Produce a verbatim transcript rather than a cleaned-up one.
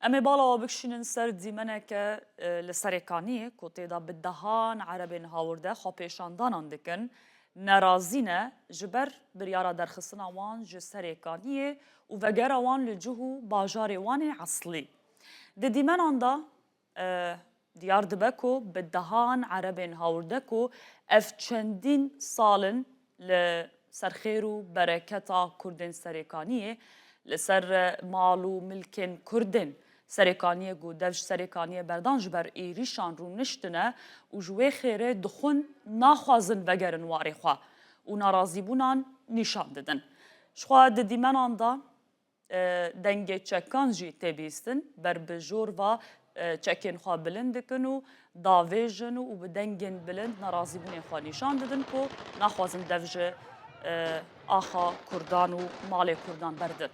Em ê bala we bikişînin ser dîmeneke, e, li Serêkaniyê ku tê de bi dehan Erebên hawirde xwepêşandanan dikin, nerazî ne ji ber biryara derxistina wan ji Serêkaniyê û vegera wan li cih û bajarê wan ê eslî. Di dîmenan de, e, diyar dibe ku bi dehan Erebên hawirde ku ev çendîn sal in li ser xêr û bereketa Kurdên Serêkaniyê, li ser mal û milkên Kurdên Serêkaniyê ku dev ji Serêkaniyê berdan ji ber êrîşan rûniştine û ji wê xêrê dixwin, naxwazin vegerin warê xwe û narazîbûnan nîşan didin. Jixwe di dîmenan de, e, dengê çekan jî tê bîstin, ber bi jor ve, e, çekên xwe bilind dikin û davêjin û bi dengên bilind nerazîbûnê xwe nîşan didin ku naxwazin dev ji, e, axa Kurdan û malê Kurdan berdin.